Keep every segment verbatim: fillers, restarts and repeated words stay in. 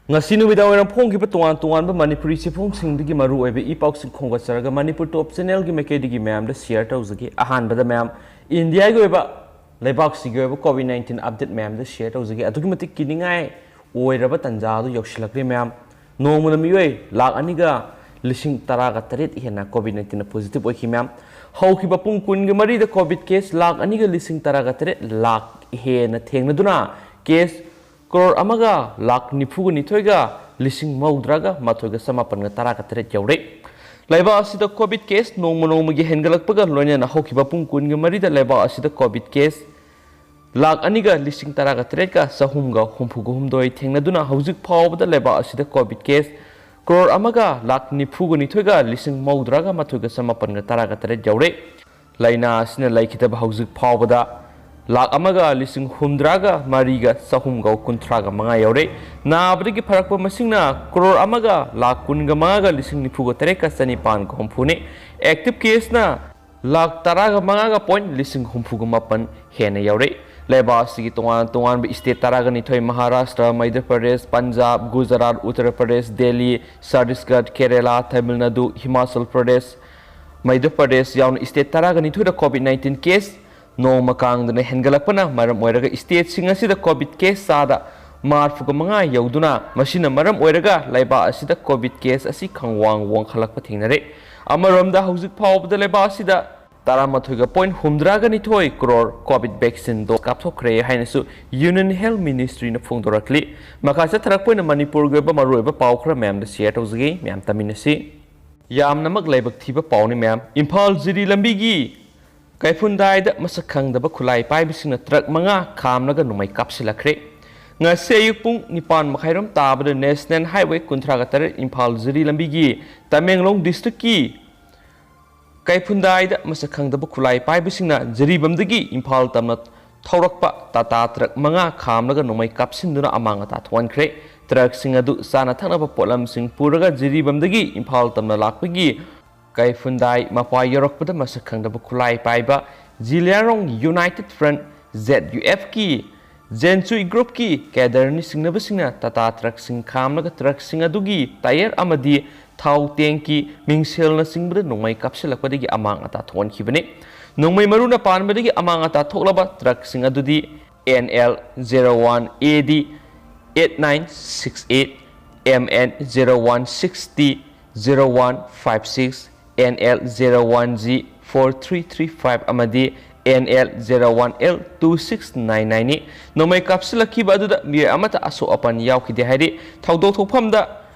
ꯉꯁꯤ ꯅꯨꯃꯤꯗꯥꯡ ꯋꯥꯏꯔꯝ ꯐꯣꯡꯈꯤꯕ ꯇꯣꯉꯥꯟ ꯇꯣꯉꯥꯟꯕ ꯃꯅꯤꯄꯨꯔꯤ ꯆꯦꯐꯣꯡꯁꯤꯡꯗꯒꯤ ꯃꯔꯨ ꯑꯣꯏꯕ ꯏ ꯄꯥꯎꯁꯤꯡ ꯈꯣꯝꯒꯠꯆꯔꯒ ꯃꯅꯤꯄꯨꯔ ꯇꯣꯞ ꯆꯦꯅꯦꯜꯒꯤ ꯃꯥꯏꯀꯩꯗꯒꯤ ꯃꯌꯥꯝꯗ ꯁꯤꯌꯔ ꯇꯧꯖꯒꯦ꯫ ꯑꯍꯥꯟꯕꯗ ꯃꯌꯥꯝ, ꯏꯟꯗꯤꯌꯥꯒꯤ ꯑꯣꯏꯕ ꯂꯩꯕꯥꯛꯁꯤꯒꯤ ꯑꯣꯏꯕ ꯀꯣꯚꯤꯗ ꯅꯥꯏꯟꯇꯤꯟ ꯑꯞꯗꯦꯠ ꯃꯌꯥꯝꯗ ꯁꯤꯌꯔ ꯇꯧꯖꯒꯦ꯫ ꯑꯗꯨꯛꯀꯤ ꯃꯇꯤꯛ ꯀꯤꯅꯤꯡꯉꯥꯏ ꯑꯣꯏꯔꯕ ꯇꯥꯟꯖꯥ ꯑꯗꯨ ꯌꯧꯁꯤꯜꯂꯛꯂꯦ ꯃꯌꯥꯝ꯫ ꯅꯣꯡꯃꯗ ꯃꯤꯑꯣꯏ ꯂꯥꯈ ꯑꯅꯤꯒ ꯂꯤꯁꯤꯡ ꯇꯔꯥꯒ ꯇꯔꯦꯠ ꯍꯦꯟꯅ ꯀꯣꯚꯤꯗ ꯅꯥꯏꯟꯇꯤꯟꯅ ꯄꯣꯖꯤꯇꯤꯚ ꯑꯣꯏꯈꯤ ꯃꯌꯥꯝ꯫ ꯍꯧꯈꯤꯕ ꯄꯨꯡ ꯀꯨꯟꯒ ꯃꯔꯤꯗ ꯀꯣꯚꯤꯗ ꯀꯦꯁ ꯂꯥꯈ ꯑꯅꯤꯒ ꯂꯤꯁꯤꯡ ꯇꯔꯥꯒ ꯇꯔꯦꯠ ꯂꯥꯈ ꯍꯦꯟꯅ ꯊꯦꯡꯅꯗꯨꯅ ꯀꯦꯁ ꯀ꯭ꯔꯣꯔ ꯑꯃꯒ ꯂꯥꯈ ꯅꯤꯐꯨꯒ ꯅꯤꯊꯣꯏꯒ ꯂꯤꯁꯤꯡ ꯃꯧꯗ꯭ꯔꯥꯒ ꯃꯥꯊꯣꯏꯒ ꯆꯃꯥꯄꯟꯒ ꯇꯔꯥꯒ ꯇꯔꯦꯠ ꯌꯧꯔꯦ꯫ ꯂꯩꯕꯥꯛ ꯑꯁꯤꯗ ꯀꯣꯚꯤꯗ ꯀꯦꯁ ꯅꯣꯡꯃ ꯅꯣꯡꯃꯒꯤ ꯍꯦꯟꯒꯠꯂꯛꯄꯒ ꯂꯣꯏꯅꯅ ꯍꯧꯈꯤꯕ ꯄꯨꯡ ꯀꯨꯟꯒ ꯃꯔꯤꯗ ꯂꯩꯕꯥꯛ ꯑꯁꯤꯗ ꯀꯣꯚꯤꯗ ꯀꯦꯁ ꯂꯥꯈ ꯑꯅꯤꯒ ꯂꯤꯁꯤꯡ ꯇꯔꯥꯒ ꯇꯔꯦꯠꯀ ꯆꯍꯨꯝꯒ ꯍꯨꯝꯐꯨꯒ ꯍꯨꯝꯗꯣꯏ ꯊꯦꯡꯅꯗꯨꯅ ꯍꯧꯖꯤꯛ ꯐꯥꯎꯕꯗ ꯂꯩꯕꯥꯛ ꯑꯁꯤꯗ ꯀꯣꯚꯤꯗ ꯀꯦꯁ ꯀ꯭ꯔꯣꯔ ꯑꯃꯒ ꯂꯥꯈ ꯅꯤꯐꯨꯒ ꯅꯤꯊꯣꯏꯒ ꯂꯤꯁꯤꯡ ꯃꯧꯗ꯭ꯔꯥꯒ ꯃꯥꯊꯣꯏꯒ ꯆꯃꯥꯄꯟꯒ ꯇꯔꯥꯒ ꯇꯔꯦꯠ ꯌꯧꯔꯦ꯫ ꯂꯥꯏꯅꯥ ꯑꯁꯤꯅ ꯂꯩꯈꯤꯗꯕ ꯍꯧꯖꯤꯛ ꯐꯥꯎꯕꯗ ꯂꯥꯈ ꯑꯃꯒ ꯂꯤꯁꯤꯡ ꯍꯨꯝꯗ꯭ꯔꯥꯒ ꯃꯔꯤꯒ ꯆꯍꯨꯝꯒ ꯀꯨꯟꯊ꯭ꯔꯥꯒ ꯃꯉꯥ ꯌꯧꯔꯦ꯫ ꯅꯥꯕꯗꯒꯤ ꯐꯔꯛꯄ ꯃꯁꯤꯡꯅ ꯀ꯭ꯔꯣꯔ ꯑꯃꯒ ꯂꯥꯈ ꯀꯨꯟꯒ ꯃꯉꯥꯒ ꯂꯤꯁꯤꯡ ꯅꯤꯐꯨꯒ ꯇꯔꯦꯠꯀ ꯆꯅꯤꯄꯥꯟꯒ ꯍꯨꯝꯐꯨꯅꯤ꯫ ꯑꯦꯛꯇꯤꯚ ꯀꯦꯁꯅ ꯂꯥꯈ ꯇꯔꯥꯒ ꯃꯉꯥꯒ ꯄꯣꯏꯟ ꯂꯤꯁꯤꯡ ꯍꯨꯝꯐꯨꯒ ꯃꯥꯄꯟ ꯍꯦꯟꯅ ꯌꯧꯔꯦ꯫ ꯂꯩꯕꯥꯛ ꯑꯁꯤꯒꯤ ꯇꯣꯉꯥꯟ ꯇꯣꯉꯥꯟꯕ ꯁ꯭ꯇꯦꯠ ꯇꯔꯥꯒ ꯅꯤꯊꯣꯏ, ꯃꯍꯥꯔꯥꯁꯇ꯭ꯔ, ꯃꯩꯙ꯭ꯌ ꯄ꯭ꯔꯗꯦꯁ, ꯄꯟꯖꯥꯕ, ꯒꯨꯖꯔꯥꯠ, ꯎꯠꯇꯔ ꯄ꯭ꯔꯗꯦꯁ, ꯗꯦꯜꯂꯤ, ꯆꯇꯤꯁꯒꯔ, ꯀꯦꯔꯦꯂꯥ, ꯇꯥꯃꯤꯜ ꯅꯥꯗꯨ, ꯍꯤꯃꯥꯆꯜ ꯄ꯭ꯔꯗꯦꯁ, ꯃꯩꯙ꯭ꯌ ꯄ꯭ꯔꯗꯦꯁ ꯌꯥꯎꯅ ꯁ꯭ꯇꯦꯠ ꯇꯔꯥꯒ ꯅꯤꯊꯣꯏꯗ ꯀꯣꯚꯤꯗ ꯅꯥꯏꯟꯇꯤꯟ ꯀꯦꯁ ꯅꯣꯡꯃ ꯀꯥꯡꯗꯅ ꯍꯦꯟꯒꯠꯂꯛꯄꯅ ꯃꯔꯝ ꯑꯣꯏꯔꯒ ꯁ꯭ꯇꯦꯠꯁꯤꯡ ꯑꯁꯤꯗ ꯀꯣꯚꯤꯗ ꯀꯦꯁ ꯆꯥꯗ ꯃꯔꯤꯐꯨꯒ ꯃꯉꯥ ꯌꯧꯗꯨꯅ ꯃꯁꯤꯅ ꯃꯔꯝ ꯑꯣꯏꯔꯒ ꯂꯩꯕꯥꯛ ꯑꯁꯤꯗ ꯀꯣꯚꯤꯗ ꯀꯦꯁ ꯑꯁꯤ ꯈꯪꯋꯥꯡ ꯋꯥꯡꯈꯠꯂꯛꯄ ꯊꯦꯡꯅꯔꯦ꯫ ꯑꯃꯔꯣꯝꯗ ꯍꯧꯖꯤꯛ ꯐꯥꯎꯕꯗ ꯂꯩꯕꯥꯛ ꯑꯁꯤꯗ ꯇꯔꯥꯃꯥꯊꯣꯏꯒ ꯄꯣꯏꯟ ꯍꯨꯝꯗ꯭ꯔꯥꯒ ꯅꯤꯊꯣꯏ ꯀ꯭ꯔꯣꯔ ꯀꯣꯚꯤꯗ ꯚꯦꯛꯁꯤꯟ ꯗꯣꯁ ꯀꯥꯞꯊꯣꯛꯈ꯭ꯔꯦ ꯍꯥꯏꯅꯁꯨ ꯌꯨꯅꯤꯌꯟ ꯍꯦꯜꯊ ꯃꯤꯅꯤꯁꯇ꯭ꯔꯤꯅ ꯐꯣꯡꯗꯣꯔꯛꯂꯤ꯫ ꯃꯈꯥ ꯆꯠꯊꯔꯛꯄ ꯑꯣꯏꯅ ꯃꯅꯤꯄꯨꯔꯒꯤ ꯑꯣꯏꯕ ꯃꯔꯨꯑꯣꯏꯕ ꯄꯥꯎ ꯈꯔ ꯃꯌꯥꯝꯗ ꯁꯤꯌꯔ ꯇꯧꯖꯒꯦ꯫ ꯃꯌꯥꯝ ꯇꯥꯃꯤꯟꯅꯁꯤ꯫ ꯌꯥꯝꯅꯃꯛ ꯂꯥꯏꯕꯛ ꯊꯤꯕ ꯄꯥꯎꯅꯤ ꯃꯌꯥꯝ꯫ ꯏꯝꯐꯥꯜ ꯖꯤꯔꯤ ꯂꯝꯕꯤꯒꯤ ꯀꯩꯐꯨꯟꯗꯥꯏꯗ ꯃꯁꯛ ꯈꯪꯗꯕ ꯈꯨꯠꯂꯥꯏ ꯄꯥꯏꯕꯁꯤꯡꯅ ꯇ꯭ꯔꯛ ꯃꯉꯥ ꯈꯥꯝꯂꯒ ꯅꯣꯡꯃꯩ ꯀꯥꯞꯁꯤꯜꯂꯛꯈ꯭ꯔꯦ꯫ ꯉꯁꯤ ꯑꯌꯨꯛ ꯄꯨꯡ ꯅꯤꯄꯥꯟ ꯃꯈꯥꯏꯔꯣꯝ ꯇꯥꯕꯗ ꯅꯦꯁꯅꯦꯜ ꯍꯥꯏꯋꯦ ꯀꯨꯟꯊ꯭ꯔꯥꯒ ꯇꯔꯦꯠ ꯏꯝꯐꯥꯜ ꯖꯤꯔꯤ ꯂꯝꯕꯤꯒꯤ ꯇꯃꯦꯡꯂꯣꯡ ꯗꯤꯁꯇ꯭ꯔꯤꯛꯀꯤ ꯀꯩꯐꯨꯟꯗꯥꯏꯗ ꯃꯁꯛ ꯈꯪꯗꯕ ꯈꯨꯠꯂꯥꯏ ꯄꯥꯏꯕꯁꯤꯡꯅ ꯖꯤꯔꯤꯕꯝꯗꯒꯤ ꯏꯝꯐꯥꯜ ꯇꯝꯅ ꯊꯧꯔꯛꯄ ꯇꯥꯇꯥ ꯇ꯭ꯔꯛ ꯃꯉꯥ ꯈꯥꯝꯂꯒ ꯅꯣꯡꯃꯩ ꯀꯥꯞꯁꯤꯟꯗꯨꯅ ꯑꯃꯥꯡ ꯑꯇꯥ ꯊꯣꯛꯍꯟꯈ꯭ꯔꯦ꯫ ꯇ꯭ꯔꯛꯁꯤꯡ ꯑꯗꯨ ꯆꯥꯅ ꯊꯛꯅꯕ ꯄꯣꯠꯂꯝꯁꯤꯡ ꯄꯨꯔꯒ ꯖꯤꯔꯤꯕꯝꯗꯒꯤ ꯏꯝꯐꯥꯜ ꯇꯝꯅ ꯂꯥꯛꯄꯒꯤ ꯀꯩꯐꯨꯟꯗꯥꯏ ꯃꯄꯥ ꯌꯧꯔꯛꯄꯗ ꯃꯁꯛ ꯈꯪꯗꯕ ꯈꯨꯠꯂꯥꯏ ꯄꯥꯏꯕ ꯖꯤꯂꯤꯌꯥꯔꯣꯡ ꯌꯨꯅꯥꯏꯇꯦꯗ ꯐ꯭ꯔꯟꯠ, ꯖꯦꯗ ꯌꯨ ꯑꯦꯐꯀꯤ ꯖꯦꯟꯆꯨꯏ ꯒ꯭ꯔꯨꯞꯀꯤ ꯀꯦꯗꯔꯅꯤ ꯆꯤꯡꯅꯕꯁꯤꯡꯅ ꯇꯥꯇꯥ ꯇ꯭ꯔꯛꯁꯤꯡ ꯈꯥꯝꯂꯒ ꯇ꯭ꯔꯛꯁꯤꯡ ꯑꯗꯨꯒꯤ ꯇꯥꯌꯔ ꯑꯃꯗꯤ ꯊꯥꯎ ꯇꯦꯡꯀꯤ, ꯃꯤꯡꯁꯦꯜꯅꯆꯤꯡꯕꯗ ꯅꯣꯡꯃꯩ ꯀꯥꯞꯁꯤꯜꯂꯛꯄꯗꯒꯤ ꯑꯃꯥꯡ ꯑꯇꯥ ꯊꯣꯛꯍꯟꯈꯤꯕꯅꯤ꯫ ꯅꯣꯡꯃꯩ ꯃꯔꯨꯅ ꯄꯥꯟꯕꯗꯒꯤ ꯑꯃꯥꯡ ꯑꯇꯥ ꯊꯣꯛꯂꯕ ꯇ꯭ꯔꯛꯁꯤꯡ ꯑꯗꯨꯗꯤ N L zero one A D eight nine six eight, M N zero one six T zero one five six, N L zero one G four three three five ꯑꯃꯗꯤ N L zero one L two six nine nine ꯅꯤ꯫ ꯅꯣꯡꯃꯩ ꯀꯥꯞꯁꯤꯜꯂꯛꯈꯤꯕ ꯑꯗꯨꯗ ꯃꯤꯑꯣꯏ ꯑꯃꯠꯇ ꯑꯁꯣꯛ ꯑꯄꯟ ꯌꯥꯎꯈꯤꯗꯦ ꯍꯥꯏꯔꯤ꯫ ꯊꯧꯗꯣꯛ ꯊꯣꯛꯐꯝꯗ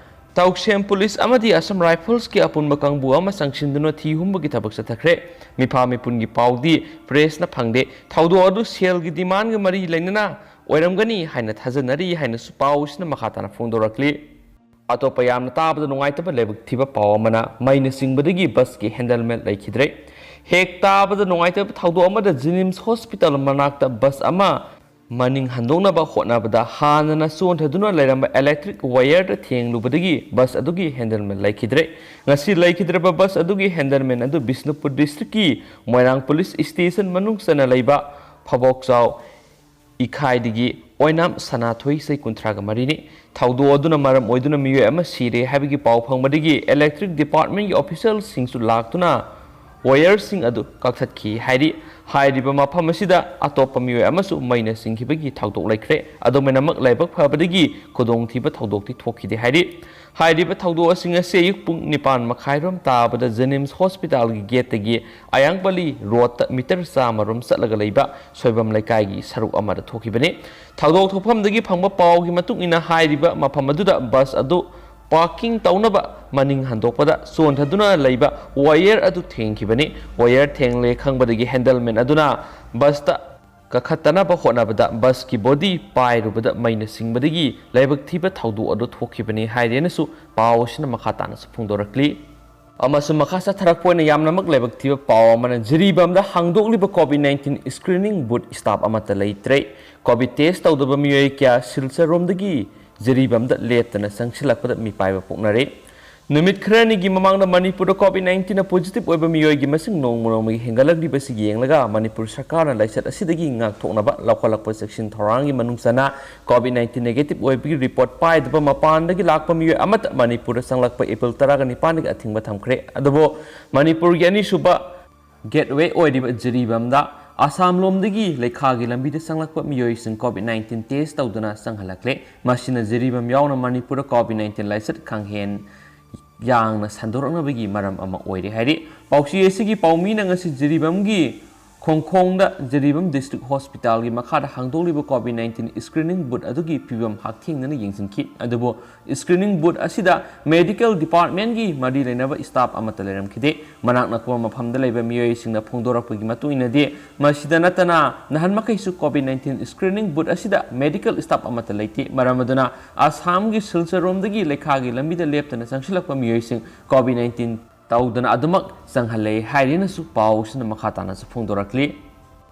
ꯇꯥꯎꯁꯦꯝ police ꯑꯃꯗꯤ ꯑꯁꯝ ꯔꯥꯏꯐꯜꯁꯀꯤ ꯑꯄꯨꯟꯕ ꯀꯥꯡꯕꯨ ꯑꯃ ꯆꯪꯁꯤꯟꯗꯨꯅ ꯊꯤ ꯍꯨꯝꯕꯒꯤ ꯊꯕꯛ ꯆꯠꯊꯈ꯭ꯔꯦ꯫ ꯃꯤꯐꯥ ꯃꯤꯄꯨꯟꯒꯤ ꯄꯥꯎꯗꯤ ꯄ꯭ꯔꯦꯁꯅ ꯐꯪꯗꯦ꯫ ꯊꯧꯗꯣꯛ ꯑꯗꯨ ꯁꯦꯜꯒꯤ ꯗꯤꯃꯥꯟꯒ ꯃꯔꯤ ꯂꯩꯅꯅ ꯑꯣꯏꯔꯝꯒꯅꯤ ꯍꯥꯏꯅ ꯊꯥꯖꯅꯔꯤ ꯍꯥꯏꯅꯁꯨ ꯄꯥꯎꯁꯤꯅ ꯃꯈꯥ ꯇꯥꯅ ꯐꯣꯡꯗꯣꯔꯛꯂꯤ꯫ ꯑꯇꯣꯞꯄ ꯌꯥꯝꯅ ꯇꯥꯕꯗ ꯅꯨꯡꯉꯥꯏꯇꯕ ꯂꯥꯏꯕꯛ ꯊꯤꯕ ꯄꯥꯎ ꯑꯃꯅ ꯃꯩꯅ ꯆꯤꯡꯕꯗꯒꯤ ꯕꯁꯀꯤ ꯍꯦꯟꯗꯜꯃꯦꯟ ꯂꯩꯈꯤꯗ꯭ꯔꯦ꯫ ꯍꯦꯛ ꯇꯥꯕꯗ ꯅꯨꯡꯉꯥꯏꯇꯕ ꯊꯧꯗꯣꯛ ꯑꯃꯗ ꯖꯤꯅꯤꯝꯁ ꯍꯣꯁꯄꯤꯇꯥꯜ ꯃꯅꯥꯛꯇ ꯕꯁ ꯑꯃ ꯃꯅꯤꯡ ꯍꯟꯗꯣꯛꯅꯕ ꯍꯣꯠꯅꯕꯗ ꯍꯥꯟꯅꯅ ꯆꯣꯟꯊꯗꯨꯅ ꯂꯩꯔꯝꯕ ꯏꯂꯦꯛꯇ꯭ꯔꯤꯛ ꯋꯥꯌꯔꯗ ꯊꯦꯡꯂꯨꯕꯗꯒꯤ ꯕꯁ ꯑꯗꯨꯒꯤ ꯍꯦꯟꯗꯜꯃꯦꯟ ꯂꯩꯈꯤꯗ꯭ꯔꯦ꯫ ꯉꯁꯤ ꯂꯩꯈꯤꯗ꯭ꯔꯕ ꯕꯁ ꯑꯗꯨꯒꯤ ꯍꯦꯟꯗꯜꯃꯦꯟ ꯑꯗꯨ ꯕꯤꯁꯅꯨꯄꯨꯔ ꯗꯤꯁꯇ꯭ꯔꯤꯛꯀꯤ ꯃꯣꯏꯔꯥꯡ ꯄꯨꯂꯤꯁ ꯁ꯭ꯇꯦꯁꯟ ꯃꯅꯨꯡ ꯆꯟꯅ ꯂꯩꯕ ꯐꯕꯣꯛꯆꯥꯎ ꯏꯈꯥꯏꯗꯒꯤ ꯑꯣꯏꯅꯥꯝ ꯁꯅꯥꯊꯣꯏ ꯆꯍꯤ ꯀꯨꯟꯊ꯭ꯔꯥꯒ ꯃꯔꯤꯅꯤ꯫ ꯊꯧꯗꯣꯛ ꯑꯗꯨꯅ ꯃꯔꯝ ꯑꯣꯏꯗꯨꯅ ꯃꯤꯑꯣꯏ ꯑꯃ ꯁꯤꯔꯦ ꯍꯥꯏꯕꯒꯤ ꯄꯥꯎ ꯐꯪꯕꯗꯒꯤ ꯏꯂꯦꯛꯇ꯭ꯔꯤꯛ ꯗꯤꯄꯥꯔꯠꯃꯦꯟꯒꯤ ꯑꯣꯐꯤꯁꯤꯌꯦꯜꯁꯤꯡꯁꯨ ꯂꯥꯛꯇꯨꯅ ꯋꯥꯌꯔꯁꯤꯡ ꯑꯗꯨ ꯀꯛꯊꯠꯈꯤ ꯍꯥꯏꯔꯤ꯫ ꯍꯥꯏꯔꯤꯕ ꯃꯐꯝ ꯑꯁꯤꯗ ꯑꯇꯣꯞꯄ ꯃꯤꯑꯣꯏ ꯑꯃꯁꯨ ꯃꯩꯅ ꯆꯤꯡꯈꯤꯕꯒꯤ ꯊꯧꯗꯣꯛ ꯂꯩꯈ꯭ꯔꯦ꯫ ꯑꯗꯨꯃꯥꯏꯅꯃꯛ ꯂꯥꯏꯕꯛ ꯐꯕꯗꯒꯤ ꯈꯨꯗꯣꯡꯊꯤꯕ ꯊꯧꯗꯣꯛꯇꯤ ꯊꯣꯛꯈꯤꯗꯦ ꯍꯥꯏꯔꯤ꯫ ꯍꯥꯏꯔꯤꯕ ꯊꯧꯗꯣꯛ ꯑꯁꯤꯡ ꯑꯁꯤ ꯑꯌꯨꯛ ꯄꯨꯡ ꯅꯤꯄꯥꯟ ꯃꯈꯥꯏꯔꯣꯝ ꯇꯥꯕꯗ ꯖꯦꯅꯤꯝꯁ ꯍꯣꯁꯄꯤꯇꯥꯜꯒꯤ ꯒꯦꯠꯇꯒꯤ ꯑꯌꯥꯡꯄꯜꯂꯤ ꯔꯣꯗꯇ ꯃꯤꯇꯔ ꯆꯥꯝꯃ ꯔꯣꯝ ꯆꯠꯂꯒ ꯂꯩꯕ ꯁꯣꯏꯕꯝ ꯂꯩꯀꯥꯏꯒꯤ ꯁꯔꯨꯛ ꯑꯃꯗ ꯊꯣꯛꯈꯤꯕꯅꯤ꯫ ꯊꯧꯗꯣꯛ ꯊꯣꯛꯐꯝꯗꯒꯤ ꯐꯪꯕ ꯄꯥꯎꯒꯤ ꯃꯇꯨꯡ ꯏꯟꯅ ꯍꯥꯏꯔꯤꯕ ꯃꯐꯝ ꯑꯗꯨꯗ ꯕꯁ ꯑꯗꯨ ꯄꯥꯔꯀꯤꯡ ꯇꯧꯅꯕ ꯃꯅꯤꯡ ꯍꯟꯗꯣꯛꯄꯗ ꯆꯣꯟꯊꯗꯨꯅ ꯂꯩꯕ ꯋꯥꯌꯔ ꯑꯗꯨ ꯊꯦꯡꯈꯤꯕꯅꯤ꯫ ꯋꯥꯌꯔ ꯊꯦꯡꯂꯦ ꯈꯪꯕꯗꯒꯤ ꯍꯦꯟꯗꯜꯃꯦꯟ ꯑꯗꯨꯅ ꯕꯁꯇ ꯀꯥꯈꯠꯇꯅꯕ ꯍꯣꯠꯅꯕꯗ ꯕꯁꯀꯤ ꯕꯣꯗꯤ ꯄꯥꯏꯔꯨꯕꯗ ꯃꯩꯅ ꯆꯤꯡꯕꯗꯒꯤ ꯂꯥꯏꯕꯛ ꯊꯤꯕ ꯊꯧꯗꯣꯛ ꯑꯗꯨ ꯊꯣꯛꯈꯤꯕꯅꯤ ꯍꯥꯏꯔꯦꯅꯁꯨ ꯄꯥꯎ ꯑꯁꯤꯅ ꯃꯈꯥ ꯇꯥꯅꯁꯨ ꯐꯣꯡꯗꯣꯔꯛꯂꯤ꯫ ꯑꯃꯁꯨꯡ ꯃꯈꯥ ꯆꯠꯊꯔꯛꯄ ꯑꯣꯏꯅ ꯌꯥꯝꯅꯃꯛ ꯂꯥꯏꯕꯛ ꯊꯤꯕ ꯄꯥꯎ ꯑꯃꯅ ꯖꯤꯔꯤꯕꯥꯝꯗ ꯍꯥꯡꯗꯣꯛꯂꯤꯕ ꯀꯣꯚꯤꯗ ꯅꯥꯏꯟꯇꯤꯟ ꯁ꯭ꯀ꯭ꯔꯤꯅꯤꯡ ꯕꯨꯠ ꯁ꯭ꯇꯥꯐ ꯑꯃꯠꯇ ꯂꯩꯇ꯭ꯔꯦ꯫ ꯀꯣꯚꯤꯗ ꯇꯦꯁ ꯇꯧꯗꯕ ꯃꯤꯑꯣꯏ ꯀꯌꯥ ꯁꯤꯜꯆꯔꯔꯣꯝꯗꯒꯤ ꯖꯤꯔꯤꯕꯥꯝꯗ ꯂꯦꯞꯇꯅ ꯆꯪꯁꯤꯜꯂꯛꯄꯗ ꯃꯤꯄꯥꯏꯕ ꯄꯣꯛꯅꯔꯦ꯫ ꯅꯨꯃꯤꯠ ꯈꯔꯅꯤꯒꯤ ꯃꯃꯥꯡꯗ ꯃꯅꯤꯄꯨꯔꯗ COVID nineteenꯅ positive ꯑꯣꯏꯕ ꯃꯤꯑꯣꯏꯒꯤ ꯃꯁꯤꯡ ꯅꯣꯡꯃ ꯅꯣꯡꯃꯒꯤ ꯍꯦꯟꯒꯠꯂꯛꯂꯤꯕꯁꯤ ꯌꯦꯡꯂꯒ, ꯃꯅꯤꯄꯨꯔ ꯁꯔꯀꯥꯔꯅ ꯂꯥꯏꯆꯠ ꯑꯁꯤꯗꯒꯤ ꯉꯥꯛꯊꯣꯛꯅꯕ ꯂꯧꯈꯠꯂꯛꯄ ꯆꯦꯛꯁꯤꯟ ꯊꯧꯔꯥꯡꯒꯤ ꯃꯅꯨꯡ ꯆꯟꯅ COVID nineteen negative ꯑꯣꯏꯕꯒꯤ report ꯄꯥꯏꯗꯕ ꯃꯄꯥꯟꯗꯒꯤ ꯂꯥꯛꯄ ꯃꯤꯑꯣꯏ ꯑꯃꯠꯇ ꯃꯅꯤꯄꯨꯔꯗ ꯆꯪꯂꯛꯄ April ꯇꯔꯥꯒ ꯅꯤꯄꯥꯟꯗꯒꯤ ꯑꯊꯤꯡꯕ ꯊꯝꯈ꯭ꯔꯦ꯫ ꯑꯗꯨꯕꯨ ꯃꯅꯤꯄꯨꯔꯒꯤ ꯑꯅꯤꯁꯨꯕ gateway ꯑꯣꯏꯔꯤꯕ ꯖꯤꯔꯤꯕꯥꯝꯗ ꯑꯁꯥꯝ ꯂꯣꯝꯗꯒꯤ ꯂꯩꯈꯥꯒꯤ ꯂꯝꯕꯤꯗ ꯆꯪꯂꯛꯄ ꯃꯤꯑꯣꯏꯁꯤꯡ COVID nineteen test ꯇꯧꯗꯨꯅ ꯆꯪꯍꯜꯂꯛꯂꯦ꯫ ꯃꯁꯤꯅ ꯖꯤꯔꯤꯕꯥꯝ ꯌꯥꯎꯅ ꯃꯅꯤꯄꯨꯔꯗ COVID nineteen ꯂꯥꯏꯆꯠ ꯈꯪꯍꯦꯟ ꯌꯥꯡꯅ ꯁꯟꯗꯣꯔꯛꯅꯕꯒꯤ ꯃꯔꯝ ꯑꯃ ꯑꯣꯏꯔꯦ ꯍꯥꯏꯔꯤ꯫ ꯄꯥꯎꯆꯦ ꯑꯁꯤꯒꯤ ꯄꯥꯎꯃꯤꯅ ꯉꯁꯤ ꯖꯤꯔꯤꯕꯥꯝꯒꯤ ꯈꯣꯡꯈꯣꯡꯗ ꯖꯤꯔꯤꯕꯥꯝ district hospitalꯒꯤ ꯃꯈꯥꯗ ꯍꯥꯡꯗꯣꯛꯂꯤꯕ COVID nineteen screening booth ꯑꯗꯨꯒꯤ ꯐꯤꯕꯝ ꯍꯛꯊꯦꯡꯅꯅ ꯌꯦꯡꯁꯤꯟꯈꯤ꯫ ꯑꯗꯨꯕꯨ screening booth ꯑꯁꯤꯗ medical departmentꯀꯤ ꯃꯔꯤ ꯂꯩꯅꯕ staff ꯑꯃꯠꯇ ꯂꯩꯔꯝꯈꯤꯗꯦ꯫ ꯃꯅꯥꯛ ꯅꯛꯄ ꯃꯐꯝꯗ ꯂꯩꯕ ꯃꯤꯑꯣꯏꯁꯤꯡꯅ ꯐꯣꯡꯗꯣꯔꯛꯄꯒꯤ ꯃꯇꯨꯡ ꯏꯟꯅꯗꯤ, ꯃꯁꯤꯗ ꯅꯠꯇꯅ ꯅꯍꯥꯟ ꯃꯈꯩꯁꯨ COVID nineteen screening booth ꯑꯁꯤꯗ medical staff ꯑꯃꯠꯇ ꯂꯩꯇꯦ꯫ ꯃꯔꯝ ꯑꯗꯨꯅ ꯑꯁꯥꯝꯒꯤ ꯁꯤꯜꯆꯔꯔꯣꯝꯗꯒꯤ ꯂꯩꯈꯥꯒꯤ ꯂꯝꯕꯤꯗ ꯂꯦꯞꯇꯅ ꯆꯪꯁꯤꯜꯂꯛꯄ ꯃꯤꯑꯣꯏꯁꯤꯡ COVID nineteen ꯇꯧꯗꯅ ꯑꯗꯨꯃꯛ ꯆꯪꯍꯜꯂꯦ ꯍꯥꯏꯔꯤꯅꯁꯨ ꯄꯥꯎꯁꯤꯅ ꯃꯈꯥ ꯇꯥꯅꯁꯨ ꯐꯣꯡꯗꯣꯔꯛꯂꯤ꯫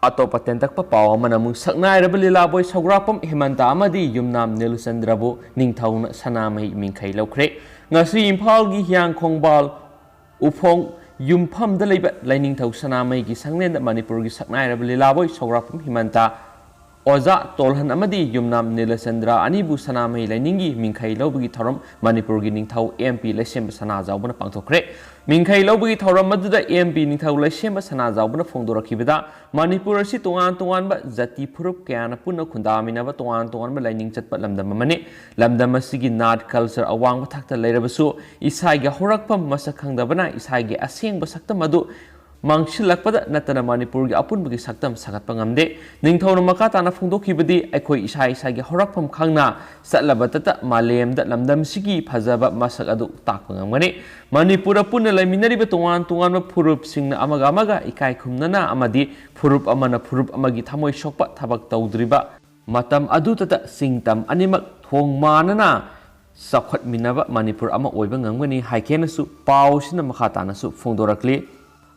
ꯑꯇꯣꯞꯄ ꯇꯦꯟꯇꯛꯄ ꯄꯥꯎ ꯑꯃꯅ ꯑꯃꯨꯛ ꯁꯛꯅꯥꯏꯔꯕ ꯂꯤꯂꯥꯕꯣꯏ ꯁꯧꯒ꯭ꯔꯥꯛꯄꯝ ꯍꯦꯃꯟꯇ ꯑꯃꯗꯤ ꯌꯨꯝꯅꯥꯝ ꯅꯤꯂꯆꯟꯗ꯭ꯔꯕꯨ ꯅꯤꯡꯊꯧꯅ ꯁꯅꯥꯃꯍꯤ ꯃꯤꯡꯈꯩ ꯂꯧꯈ꯭ꯔꯦ꯫ ꯉꯁꯤ ꯏꯝꯐꯥꯜꯒꯤ ꯍꯤꯌꯥꯡꯈꯣꯡꯕꯥꯜ ꯎꯐꯣꯡ ꯌꯨꯝꯐꯝꯗ ꯂꯩꯕ ꯂꯥꯏꯅꯤꯡꯊꯧ ꯁꯅꯥꯃꯍꯤꯒꯤ ꯁꯪꯂꯦꯟꯗ ꯃꯅꯤꯄꯨꯔꯒꯤ ꯁꯛꯅꯥꯏꯔꯕ ꯂꯤꯂꯥꯕꯣꯏ ꯁꯧꯒ꯭ꯔꯥꯛꯄꯝ ꯍꯤꯃꯟꯇ, ꯑꯣꯖꯥ ꯇꯣꯜꯍꯟ ꯑꯃꯗꯤ ꯌꯨꯝꯅꯥꯝ ꯅꯤꯂꯆꯟꯗ꯭ꯔ ꯑꯅꯤꯕꯨ ꯁꯅꯥꯃꯍꯤ ꯂꯥꯏꯅꯤꯡꯒꯤ ꯃꯤꯡꯈꯩ ꯂꯧꯕꯒꯤ ꯊꯧꯔꯝ ꯃꯅꯤꯄꯨꯔꯒꯤ ꯅꯤꯡꯊꯧ ꯑꯦꯝ ꯄꯤ ꯂꯩꯁꯦꯝꯕ ꯁꯅꯥꯖꯥꯎꯕꯅ ꯄꯥꯡꯊꯣꯛꯈ꯭ꯔꯦ꯫ ꯃꯤꯡꯈꯩ ꯂꯧꯕꯒꯤ ꯊꯧꯔꯝ ꯑꯗꯨꯗ ꯑꯦꯝ ꯄꯤ ꯅꯤꯡꯊꯧ ꯂꯩꯁꯦꯝꯕ ꯁꯅꯥꯖꯥꯎꯕꯅ ꯐꯣꯡꯗꯣꯔꯛꯈꯤꯕꯗ, ꯃꯅꯤꯄꯨꯔ ꯑꯁꯤ ꯇꯣꯉꯥꯟ ꯇꯣꯉꯥꯟꯕ ꯖꯥꯇꯤ ꯐꯨꯔꯨꯞ ꯀꯌꯥꯅ ꯄꯨꯟꯅ ꯈꯨꯟꯗꯥꯃꯤꯟꯅꯕ ꯇꯣꯉꯥꯟ ꯇꯣꯉꯥꯟꯕ ꯂꯥꯏꯅꯤꯡ ꯆꯠꯄ ꯂꯝꯗꯝ ꯑꯃꯅꯤ꯫ ꯂꯝꯗꯝ ꯑꯁꯤꯒꯤ ꯅꯥꯠ culture ꯑꯋꯥꯡꯕ ꯊꯥꯛꯇ ꯂꯩꯔꯕꯁꯨ, ꯏꯁꯥꯒꯤ ꯍꯧꯔꯛꯐꯝ ꯃꯁꯛ ꯈꯪꯗꯕꯅ ꯏꯁꯥꯒꯤ ꯑꯁꯦꯡꯕ ꯁꯛꯇꯝ ꯑꯗꯨ ꯃꯥꯡꯁꯤꯜꯂꯛꯄꯗ ꯅꯠꯇꯅ ꯃꯅꯤꯄꯨꯔꯒꯤ ꯑꯄꯨꯟꯕꯒꯤ ꯁꯛꯇꯝ ꯁꯥꯒꯠꯄ ꯉꯝꯗꯦ꯫ ꯅꯤꯡꯊꯧꯅ ꯃꯈꯥ ꯇꯥꯅ ꯐꯣꯡꯗꯣꯛꯈꯤꯕꯗꯤ, ꯑꯩꯈꯣꯏ ꯏꯁꯥ ꯏꯁꯥꯒꯤ ꯍꯧꯔꯛꯐꯝ ꯈꯪꯅ ꯆꯠꯂꯕꯇꯇ ꯃꯥꯂꯦꯝꯗ ꯂꯝꯗꯝꯁꯤꯒꯤ ꯐꯖꯕ ꯃꯁꯛ ꯑꯗꯨ ꯇꯥꯛꯄ ꯉꯝꯒꯅꯤ꯫ ꯃꯅꯤꯄꯨꯔꯗ ꯄꯨꯟꯅ ꯂꯩꯃꯤꯟꯅꯔꯤꯕ ꯇꯣꯉꯥꯟ ꯇꯣꯉꯥꯟꯕ ꯐꯨꯔꯨꯞꯁꯤꯡꯅ ꯑꯃꯒ ꯑꯃꯒ ꯏꯀꯥꯏ ꯈꯨꯝꯅꯅ ꯑꯃꯗꯤ ꯐꯨꯔꯨꯞ ꯑꯃꯅ ꯐꯨꯔꯨꯞ ꯑꯃꯒꯤ ꯊꯃꯣꯏ ꯁꯣꯛꯄ ꯊꯕꯛ ꯇꯧꯗ꯭ꯔꯤꯕ ꯃꯇꯝ ꯑꯗꯨꯗꯇ ꯆꯤꯡ ꯇꯝ ꯑꯅꯤꯃꯛ ꯊꯣꯡ ꯃꯥꯟꯅꯅ ꯆꯥꯎꯈꯠꯃꯤꯟꯅꯕ ꯃꯅꯤꯄꯨꯔ ꯑꯃ ꯑꯣꯏꯕ ꯉꯝꯒꯅꯤ ꯍꯥꯏꯈꯦꯅꯁꯨ ꯄꯥꯎꯁꯤꯅ ꯃꯈꯥ ꯇꯥꯅꯁꯨ ꯐꯣꯡꯗꯣꯔꯛꯂꯤ꯫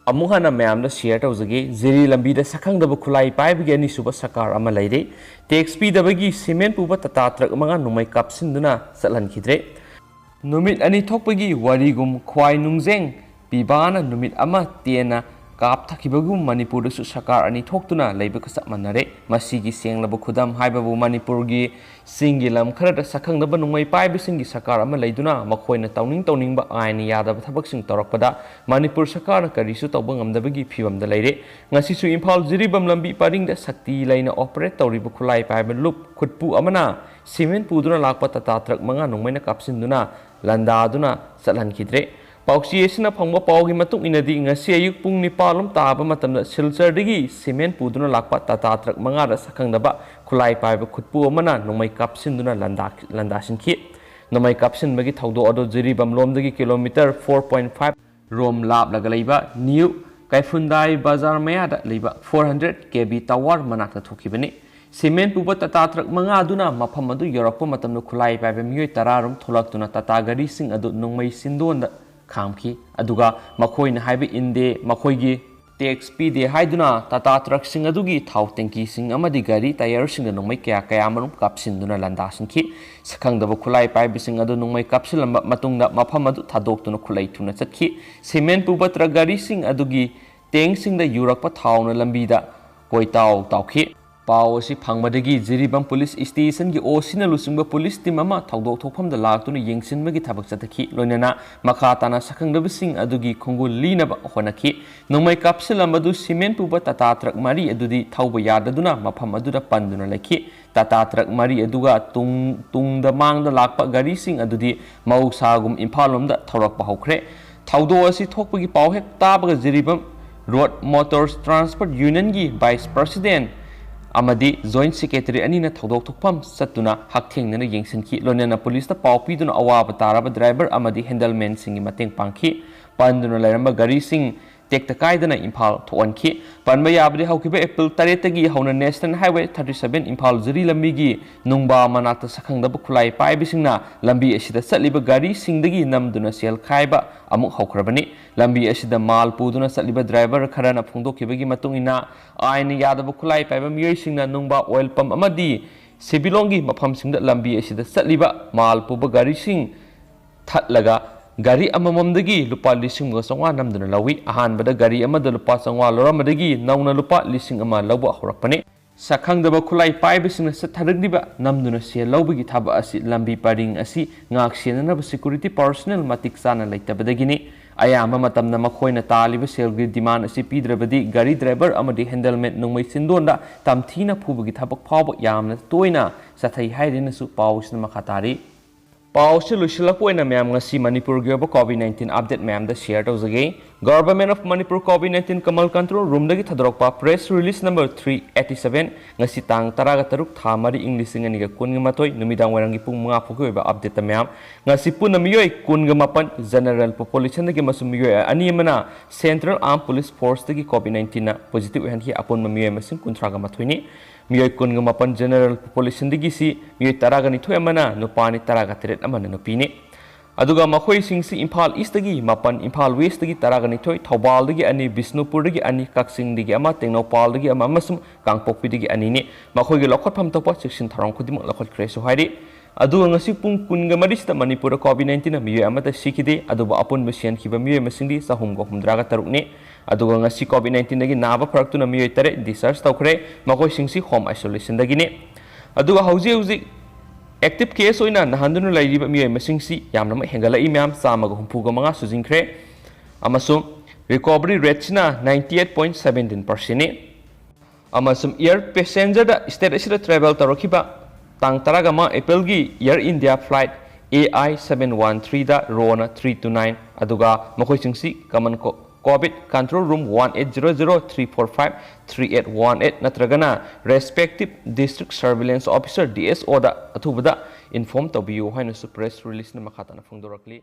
ꯑꯃꯨꯛ ꯍꯟꯅ ꯃꯌꯥꯝꯗ share ꯇꯧꯖꯒꯦ꯫ ꯖꯤꯔꯤ ꯂꯝꯕꯤꯗ ꯁꯛꯈꯪꯗꯕ ꯈꯨꯠꯂꯥꯏ ꯄꯥꯏꯕꯒꯤ ꯑꯅꯤꯁꯨꯕ ꯁꯔꯀꯥꯔ ꯑꯃ ꯂꯩꯔꯦ꯫ Tax ꯄꯤꯗꯕꯒꯤ cement ꯄꯨꯕ ꯇꯥꯇꯥ truck ꯃꯉꯥ ꯅꯣꯡꯃꯩ ꯀꯥꯞꯁꯤꯟꯗꯨꯅ ꯆꯠꯍꯟꯈꯤꯗ꯭ꯔꯦ꯫ ꯅꯨꯃꯤꯠ ꯑꯅꯤ ꯊꯣꯛꯄꯒꯤ ꯋꯥꯔꯤꯒꯨꯝ ꯈ꯭ꯋꯥꯏ ꯅꯨꯡꯖꯦꯡ ꯄꯤꯕꯥꯅ ꯅꯨꯃꯤꯠ ꯑꯃ ꯇꯦꯟꯅ ꯀꯥꯞꯊꯈꯤꯕꯒꯨꯝ ꯃꯅꯤꯄꯨꯔꯗꯁꯨ ꯁꯔꯀꯥꯔ ꯑꯅꯤ ꯊꯣꯛꯇꯨꯅ ꯂꯩꯕꯒ ꯆꯞ ꯃꯥꯟꯅꯔꯦ꯫ ꯃꯁꯤꯒꯤ ꯁꯦꯡꯂꯕ ꯈꯨꯗꯝ ꯍꯥꯏꯕꯕꯨ ꯃꯅꯤꯄꯨꯔꯒꯤ ꯆꯤꯡꯒꯤ ꯂꯝ ꯈꯔꯗ ꯁꯛꯈꯪꯗꯕ ꯅꯣꯡꯃꯩ ꯄꯥꯏꯕꯁꯤꯡꯒꯤ ꯁꯔꯀꯥꯔ ꯑꯃ ꯂꯩꯗꯨꯅ ꯃꯈꯣꯏꯅ ꯇꯧꯅꯤꯡ ꯇꯧꯅꯤꯡꯕ ꯑꯥꯏꯟꯅ ꯌꯥꯗꯕ ꯊꯕꯛꯁꯤꯡ ꯇꯧꯔꯛꯄꯗ ꯃꯅꯤꯄꯨꯔ ꯁꯔꯀꯥꯔꯅ ꯀꯔꯤꯁꯨ ꯇꯧꯕ ꯉꯝꯗꯕꯒꯤ ꯐꯤꯕꯝꯗ ꯂꯩꯔꯦ꯫ ꯉꯁꯤꯁꯨ ꯏꯝꯐꯥꯜ ꯖꯤꯔꯤꯕꯥꯝ ꯂꯝꯕꯤ ꯄꯔꯤꯡꯗ ꯁꯛꯇꯤ ꯂꯩꯅ ꯑꯣꯄꯔꯦꯠ ꯇꯧꯔꯤꯕ ꯈꯨꯠꯂꯥꯏ ꯄꯥꯏꯕ ꯂꯨꯞ ꯈꯨꯠꯄꯨ ꯑꯃꯅ ꯁꯤꯃꯦꯟ ꯄꯨꯗꯨꯅ ꯂꯥꯛꯄ ꯇꯥꯇꯥ ꯇ꯭ꯔꯛ ꯃꯉꯥ ꯅꯣꯡꯃꯩꯅ ꯀꯥꯞꯁꯤꯟꯗꯨꯅ ꯂꯥꯟꯗꯥꯗꯨꯅ ꯆꯠꯍꯟꯈꯤꯗ꯭ꯔꯦ꯫ ꯄꯥꯎꯆꯦ ꯑꯁꯤꯅ ꯐꯪꯕ ꯄꯥꯎꯒꯤ ꯃꯇꯨꯡ ꯏꯟꯅꯗꯤ, ꯉꯁꯤ ꯑꯌꯨꯛ ꯄꯨꯡ ꯅꯤꯄꯥꯟ ꯂꯣꯝ ꯇꯥꯕ ꯃꯇꯝꯗ ꯁꯤꯜꯆꯔꯗꯒꯤ ꯁꯤꯃꯦꯟ ꯄꯨꯗꯨꯅ ꯂꯥꯛꯄ ꯇꯥꯇꯥ ꯇ꯭ꯔꯛ ꯃꯉꯥꯗ ꯁꯛꯈꯪꯗꯕ ꯈꯨꯠꯂꯥꯏ ꯄꯥꯏꯕ ꯈꯨꯠꯄꯨ ꯑꯃꯅ ꯅꯣꯡꯃꯩ ꯀꯥꯞꯁꯤꯟꯗꯨꯅ ꯂꯥꯟꯗꯥ-, ꯂꯥꯟꯗꯥꯁꯤꯟꯈꯤ꯫ ꯅꯣꯡꯃꯩ ꯀꯥꯞꯁꯤꯟꯕꯒꯤ ꯊꯧꯗꯣꯛ ꯑꯗꯨ ꯖꯤꯔꯤꯕꯥꯝ ꯂꯣꯝꯗꯒꯤ ꯀꯤꯂꯣꯃꯤꯇꯔ ꯐꯣꯔ ꯄꯣꯏꯟ ꯐꯥꯏꯚ ꯔꯣꯝ ꯂꯥꯞꯂꯒ ꯂꯩꯕ ꯅ꯭ꯌꯨ ꯀꯩꯐꯨꯟꯗꯥꯏ ꯕꯖꯥꯔ ꯃꯌꯥꯗ ꯂꯩꯕ ꯐꯣꯔ ꯍꯟꯗ꯭ꯔꯦꯠ ꯀꯦ ꯕꯤ ꯇꯋꯥꯔ ꯃꯅꯥꯛꯇ ꯊꯣꯛꯈꯤꯕꯅꯤ꯫ ꯁꯤꯃꯦꯟ ꯄꯨꯕ ꯇꯥꯇꯥ ꯇ꯭ꯔꯛ ꯃꯉꯥ ꯑꯗꯨꯅ ꯃꯐꯝ ꯑꯗꯨ ꯌꯧꯔꯛꯄ ꯃꯇꯝꯗ ꯈꯨꯠꯂꯥꯏ ꯄꯥꯏꯕ ꯃꯤꯑꯣꯏ ꯇꯔꯥ ꯔꯣꯝ ꯊꯣꯛꯂꯛꯇꯨꯅ ꯇꯥꯇꯥ ꯒꯥꯔꯤꯁꯤꯡ ꯑꯗꯨ ꯅꯣꯡꯃꯩ ꯆꯤꯟꯗꯣꯟꯗ ꯈꯥꯝꯈꯤ꯫ ꯑꯗꯨꯒ ꯃꯈꯣꯏꯅ ꯍꯥꯏꯕ ꯏꯟꯗꯦ, ꯃꯈꯣꯏꯒꯤ ꯇꯦꯛꯁ ꯄꯤꯗꯦ ꯍꯥꯏꯗꯨꯅ ꯇꯥꯇꯥ ꯇ꯭ꯔꯛꯁꯤꯡ ꯑꯗꯨꯒꯤ ꯊꯥꯎ ꯇꯦꯡꯀꯤꯁꯤꯡ ꯑꯃꯗꯤ ꯒꯥꯔꯤ ꯇꯌꯥꯔꯁꯤꯡꯗ ꯅꯣꯡꯃꯩ ꯀꯌꯥ ꯀꯌꯥꯃꯔꯨꯝ ꯀꯥꯞꯁꯤꯟꯗꯨꯅ ꯂꯥꯟꯗꯥꯁꯤꯟꯈꯤ꯫ ꯁꯛꯈꯪꯗꯕ ꯈꯨꯠꯂꯥꯏ ꯄꯥꯏꯕꯁꯤꯡ ꯑꯗꯨ ꯅꯣꯡꯃꯩ ꯀꯥꯞꯁꯤꯜꯂꯝꯕ ꯃꯇꯨꯡꯗ ꯃꯐꯝ ꯑꯗꯨ ꯊꯥꯗꯣꯛꯇꯨꯅ ꯈꯨꯠꯂꯩ ꯊꯨꯅ ꯆꯠꯈꯤ꯫ ꯁꯤꯃꯦꯟ ꯄꯨꯕ ꯇ꯭ꯔꯛ ꯒꯥꯔꯤꯁꯤꯡ ꯑꯗꯨꯒꯤ ꯇꯦꯡꯁꯤꯡꯗ ꯌꯨꯔꯛꯄ ꯊꯥꯎꯅ ꯂꯝꯕꯤꯗ ꯀꯣꯏꯇꯥꯎ ꯇꯥꯎꯈꯤ꯫ ꯄꯥꯎ ꯑꯁꯤ ꯐꯪꯕꯗꯒꯤ ꯖꯤꯔꯤꯕꯥꯝ ꯄꯨꯂꯤꯁ ꯁ꯭ꯇꯦꯁꯟꯒꯤ ꯑꯣ ꯁꯤꯅ ꯂꯨꯆꯤꯡꯕ ꯄꯨꯂꯤꯁ ꯇꯤꯝ ꯑꯃ ꯊꯧꯗꯣꯛ ꯊꯣꯛꯐꯝꯗ ꯂꯥꯛꯇꯨꯅ ꯌꯦꯡꯁꯤꯟꯕꯒꯤ ꯊꯕꯛ ꯆꯠꯊꯈꯤ꯫ ꯂꯣꯏꯅꯅ ꯃꯈꯥ ꯇꯥꯅ ꯁꯛꯈꯪꯗꯕꯁꯤꯡ ꯑꯗꯨꯒꯤ ꯈꯣꯡꯒꯨꯜ ꯂꯤꯅꯕ ꯍꯣꯠꯅꯈꯤ꯫ ꯅꯣꯡꯃꯩ ꯀꯥꯞꯁꯤꯜꯂꯝꯕꯗꯨ ꯁꯤꯃꯦꯟ ꯄꯨꯕ ꯇꯥꯇꯥ ꯇ꯭ꯔꯛ ꯃꯔꯤ ꯑꯗꯨꯗꯤ ꯊꯧꯕ ꯌꯥꯗꯗꯨꯅ ꯃꯐꯝ ꯑꯗꯨꯗ ꯄꯟꯗꯨꯅ ꯂꯩꯈꯤ꯫ ꯇꯥꯇꯥ ꯇ꯭ꯔꯛ ꯃꯔꯤ ꯑꯗꯨꯒ ꯇꯨꯡ-, ꯇꯨꯡꯗ ꯃꯥꯡꯗ ꯂꯥꯛꯄ ꯒꯥꯔꯤꯁꯤꯡ ꯑꯗꯨꯗꯤ ꯃꯍꯧꯁꯥꯒꯨꯝ ꯏꯝꯐꯥꯜ ꯂꯣꯝꯗ ꯊꯧꯔꯛꯄ ꯍꯧꯈ꯭ꯔꯦ꯫ ꯊꯧꯗꯣꯛ ꯑꯁꯤ ꯊꯣꯛꯄꯒꯤ ꯄꯥꯎ ꯍꯦꯛ ꯇꯥꯕꯒ ꯖꯤꯔꯤꯕꯥꯝ ꯔꯣꯗ ꯃꯣꯇꯣꯔꯁ ꯇ꯭ꯔꯥꯟꯁꯄꯣꯔꯠ ꯌꯨꯅꯤꯌꯟꯒꯤ ꯚꯥꯏꯁ ꯄ꯭ꯔꯁꯤꯗꯦꯟ ꯑꯃꯗꯤ ꯖꯣꯏꯟꯠ ꯁꯦꯀ꯭ꯔꯦꯇꯔꯤ ꯑꯅꯤꯅ ꯊꯧꯗꯣꯛ ꯊꯣꯛꯐꯝ ꯆꯠꯇꯨꯅ ꯍꯛꯊꯦꯡꯅꯅ ꯌꯦꯡꯁꯤꯟꯈꯤ꯫ ꯂꯣꯏꯅꯅ ꯄꯨꯂꯤꯁꯇ ꯄꯥꯎ ꯄꯤꯗꯨꯅ ꯑꯋꯥꯕ ꯇꯥꯔꯕ ꯗ꯭ꯔꯥꯏꯚꯔ ꯑꯃꯗꯤ ꯍꯦꯟꯗꯜꯃꯦꯟꯁꯤꯡꯒꯤ ꯃꯇꯦꯡ ꯄꯥꯡꯈꯤ꯫ ꯄꯟꯗꯨꯅ ꯂꯩꯔꯝꯕ ꯒꯥꯔꯤꯁꯤꯡ ꯇꯦꯛꯇ ꯀꯥꯏꯗꯅ ꯏꯝꯐꯥꯜ ꯊꯣꯛꯍꯟꯈꯤ꯫ ꯄꯟꯕ ꯌꯥꯕꯗꯤ ꯍꯧꯈꯤꯕ ꯑꯦꯄ꯭ꯔꯤꯜ ꯇꯔꯦꯠꯇꯒꯤ ꯍꯧꯅ national highway thirty seven Imphal Jiri ꯂꯝꯕꯤꯒꯤ ꯅꯨꯡꯕꯥ ꯃꯅꯥꯛꯇ ꯁꯛꯈꯪꯗꯕ ꯈꯨꯠꯂꯥꯏ ꯄꯥꯏꯕꯁꯤꯡꯅ ꯂꯝꯕꯤ ꯑꯁꯤꯗ ꯆꯠꯂꯤꯕ ꯒꯥꯔꯤꯁꯤꯡꯗꯒꯤ ꯅꯝꯗꯨꯅ ꯁꯦꯜ ꯈꯥꯏꯕ ꯑꯃꯨꯛ ꯍꯧꯈ꯭ꯔꯕꯅꯤ꯫ ꯂꯝꯕꯤ ꯑꯁꯤꯗ ꯃꯥꯜ ꯄꯨꯗꯨꯅ ꯆꯠꯂꯤꯕ ꯗ꯭ꯔꯥꯏꯚꯔ ꯈꯔꯅ ꯐꯣꯡꯗꯣꯛꯈꯤꯕꯒꯤ ꯃꯇꯨꯡ ꯏꯟꯅ, ꯑꯥꯏꯟꯅ ꯌꯥꯗꯕ ꯈꯨꯠꯂꯥꯏ ꯄꯥꯏꯕ ꯃꯤꯑꯣꯏꯁꯤꯡꯅ ꯅꯨꯡꯕꯥ ꯑꯣꯏꯜ ꯄꯝꯞ ꯑꯃꯗꯤ ꯁꯤꯕꯤꯂꯣꯡꯒꯤ ꯃꯐꯝꯁꯤꯡꯗ ꯂꯝꯕꯤ ꯑꯁꯤꯗ ꯆꯠꯂꯤꯕ ꯃꯥꯜ ꯄꯨꯕ ꯒꯥꯔꯤꯁꯤꯡ ꯊꯠꯂꯒ ꯒꯥꯔꯤ ꯑꯃꯃꯝꯗꯒꯤ ꯂꯨꯄꯥ ꯂꯤꯁꯤꯡ ꯑꯃꯒ ꯆꯥꯝꯃꯉꯥ ꯅꯝꯗꯨꯅ ꯂꯧꯏ꯫ ꯑꯍꯥꯟꯕꯗ ꯒꯥꯔꯤ ꯑꯃꯗ ꯂꯨꯄꯥ ꯆꯥꯝꯃꯉꯥ ꯂꯧꯔꯝꯕꯗꯒꯤ ꯅꯧꯅ ꯂꯨꯄꯥ ꯂꯤꯁꯤꯡ ꯑꯃ ꯂꯧꯕ ꯍꯧꯔꯛꯄꯅꯤ꯫ ꯁꯛꯈꯪꯗꯕ ꯈꯨꯠꯂꯥꯏ ꯄꯥꯏꯕꯁꯤꯡꯅ ꯆꯠꯊꯔꯛꯂꯤꯕ ꯅꯝꯗꯨꯅ ꯁꯦꯜ ꯂꯧꯕꯒꯤ ꯊꯕꯛ ꯑꯁꯤ ꯂꯝꯕꯤ ꯄꯔꯤꯡ ꯑꯁꯤ ꯉꯥꯛ ꯁꯦꯟꯅꯅꯕ security personnel ꯃꯇꯤꯛ ꯆꯥꯅ ꯂꯩꯇꯕꯗꯒꯤꯅꯤ꯫ ꯑꯌꯥꯝꯕ ꯃꯇꯝꯗ ꯃꯈꯣꯏꯅ ꯇꯥꯜꯂꯤꯕ ꯁꯦꯜꯒꯤ demand ꯑꯁꯤ ꯄꯤꯗ꯭ꯔꯕꯗꯤ ꯒꯥꯔꯤ driver ꯑꯃꯗꯤ handelman ꯅꯣꯡꯃꯩ ꯆꯤꯟꯗꯣꯟꯗ ꯇꯝꯊꯤꯅ ꯐꯨꯕꯒꯤ ꯊꯕꯛ ꯐꯥꯎꯕ ꯌꯥꯝꯅ ꯇꯣꯏꯅ ꯆꯠꯊꯩ ꯍꯥꯏꯗꯨꯅꯁꯨ ꯄꯥꯎꯁꯤꯅ ꯃꯈꯥ ꯇꯥꯔꯤ꯫ ꯄꯥꯎꯁꯤ ꯂꯣꯏꯁꯤꯜꯂꯛꯄ ꯑꯣꯏꯅ ꯃꯌꯥꯝ ꯉꯁꯤ ꯃꯅꯤꯄꯨꯔꯒꯤ ꯑꯣꯏꯕ COVID nineteen update ꯃꯌꯥꯝꯗ share ꯇꯧꯖꯒꯦ꯫ Government of Manipur COVID nineteen Kamal Control Roomꯗꯒꯤ ꯊꯥꯗꯣꯔꯛꯄ press release number three eighty seven, ꯉꯁꯤ ꯇꯥꯡ ꯇꯔꯥꯒ ꯇꯔꯨꯛ, ꯊꯥ ꯃꯔꯤ, ꯏꯪ ꯂꯤꯁꯤꯡ ꯑꯅꯤꯒ ꯀꯨꯟꯒ ꯃꯥꯊꯣꯏ, ꯅꯨꯃꯤꯗꯥꯡ ꯋꯥꯏꯔꯝꯒꯤ ꯄꯨꯡ ꯃꯉꯥ ꯐꯥꯎꯒꯤ ꯑꯣꯏꯕ update ꯃꯌꯥꯝ꯫ ꯉꯁꯤ ꯄꯨꯟꯅ ꯃꯤꯑꯣꯏ ꯀꯨꯟꯒ ꯃꯥꯄꯟ general populationꯗꯒꯤ ꯑꯃꯁꯨꯡ ꯃꯤꯑꯣꯏ ꯑꯅꯤ ꯑꯃꯅ Central Armed Police Forceꯗꯒꯤ COVID nineteenꯅ positive ꯑꯣꯏꯍꯟꯈꯤ꯫ ꯑꯄꯨꯟꯕ ꯃꯤꯑꯣꯏ ꯃꯁꯤꯡ ꯀꯨꯟꯊ꯭ꯔꯥꯒ ꯃꯥꯊꯣꯏꯅꯤ꯫ ꯃꯤꯑꯣꯏ ꯀꯨꯟꯒ ꯃꯥꯄꯟ general populationꯗꯒꯤ ꯁꯤ ꯃꯤꯑꯣꯏ ꯇꯔꯥꯒ ꯅꯤꯊꯣꯏ ꯑꯃꯅ ꯅꯨꯄꯥꯅꯤ, ꯇꯔꯥꯒ ꯇꯔꯦꯠ ꯑꯃꯅ ꯅꯨꯄꯤꯅꯤ꯫ ꯑꯗꯨꯒ ꯃꯈꯣꯏꯁꯤꯡꯁꯤ ꯏꯝꯐꯥꯜ Eastꯇꯒꯤ ꯃꯥꯄꯟ, ꯏꯝꯐꯥꯜ Westꯇꯒꯤ ꯇꯔꯥꯒ ꯅꯤꯊꯣꯏ, ꯊꯧꯕꯥꯜꯗꯒꯤ ꯑꯅꯤ, ꯕꯤꯁꯅꯨꯄꯨꯔꯗꯒꯤ ꯑꯅꯤ, ꯀꯛꯆꯤꯡꯗꯒꯤ ꯑꯃ, ꯇꯦꯡꯅꯧꯄꯥꯜꯗꯒꯤ ꯑꯃ ꯑꯃꯁꯨꯡ ꯀꯥꯡꯄꯣꯛꯄꯤꯗꯒꯤ ꯑꯅꯤꯅꯤ꯫ ꯃꯈꯣꯏꯒꯤ ꯂꯧꯈꯠꯐꯝ ꯊꯣꯛꯄ ꯆꯦꯛꯁꯤꯟ ꯊꯧꯔꯥꯡ ꯈꯨꯗꯤꯡꯃꯛ ꯂꯧꯈꯠꯈ꯭ꯔꯦꯁꯨ ꯍꯥꯏꯔꯤ꯫ ꯑꯗꯨꯒ ꯉꯁꯤ ꯄꯨꯡ ꯀꯨꯟꯒ ꯃꯔꯤꯁꯤꯗ ꯃꯅꯤꯄꯨꯔꯗ COVID nineteenꯅ ꯃꯤꯑꯣꯏ ꯑꯃꯠꯇ ꯁꯤꯈꯤꯗꯦ꯫ ꯑꯗꯨꯕꯨ ꯑꯄꯨꯟꯕ ꯁꯤꯍꯟꯈꯤꯕ ꯃꯤꯑꯣꯏ ꯃꯁꯤꯡꯗꯤ ꯆꯍꯨꯝꯒ ꯍꯨꯝꯗ꯭ꯔꯥꯒ ꯇꯔꯨꯛꯅꯤ꯫ ꯑꯗꯨꯒ ꯉꯁꯤ COVID nineteenꯗꯒꯤ ꯅꯥꯕ ꯐꯔꯛꯇꯨꯅ ꯃꯤꯑꯣꯏ ꯇꯔꯦꯠ discharge ꯇꯧꯈ꯭ꯔꯦ꯫ ꯃꯈꯣꯏꯁꯤꯡꯁꯤ home isolationꯗꯒꯤꯅꯤ꯫ ꯑꯗꯨꯒ ꯍꯧꯖꯤꯛ ꯍꯧꯖꯤꯛ active case ꯑꯣꯏꯅ ꯅꯥꯍꯟꯗꯨꯅ ꯂꯩꯔꯤꯕ ꯃꯤꯑꯣꯏ ꯃꯁꯤꯡꯁꯤ ꯌꯥꯝꯅꯃꯛ ꯍꯦꯟꯒꯠꯂꯛꯏ ꯃꯌꯥꯝ, ꯆꯥꯝꯃꯒ ꯍꯨꯝꯐꯨꯒ ꯃꯉꯥ ꯁꯨꯖꯤꯟꯈ꯭ꯔꯦ꯫ ꯑꯃꯁꯨꯡ recovery rateꯁꯤꯅ ninety eight point seventeen percentꯅꯤ꯫ ꯑꯃꯁꯨꯡ air passengerꯗ state ꯑꯁꯤꯗ travel ꯇꯧꯔꯛꯈꯤꯕ ꯇꯥꯡ ꯇꯔꯥꯒ ꯃꯉꯥ Aprilꯒꯤ Air India flight A I seven one threeꯗ ꯔꯣꯅ three two nine, ꯑꯗꯨꯒ ꯃꯈꯣꯏꯁꯤꯡꯁꯤ Common Co-, COVID Control Room one eight zero zero three four five three eight one eight ꯅꯠꯇ꯭ꯔꯒꯅ respective District Surveillance Officer, DSOꯗ ꯑꯊꯨꯕꯗ inform ꯇꯧꯕꯤꯌꯨ ꯍꯥꯏꯅꯁꯨ press releaseꯅ ꯃꯈꯥ ꯇꯥꯅ ꯐꯣꯡꯗꯣꯔꯛꯂꯤ꯫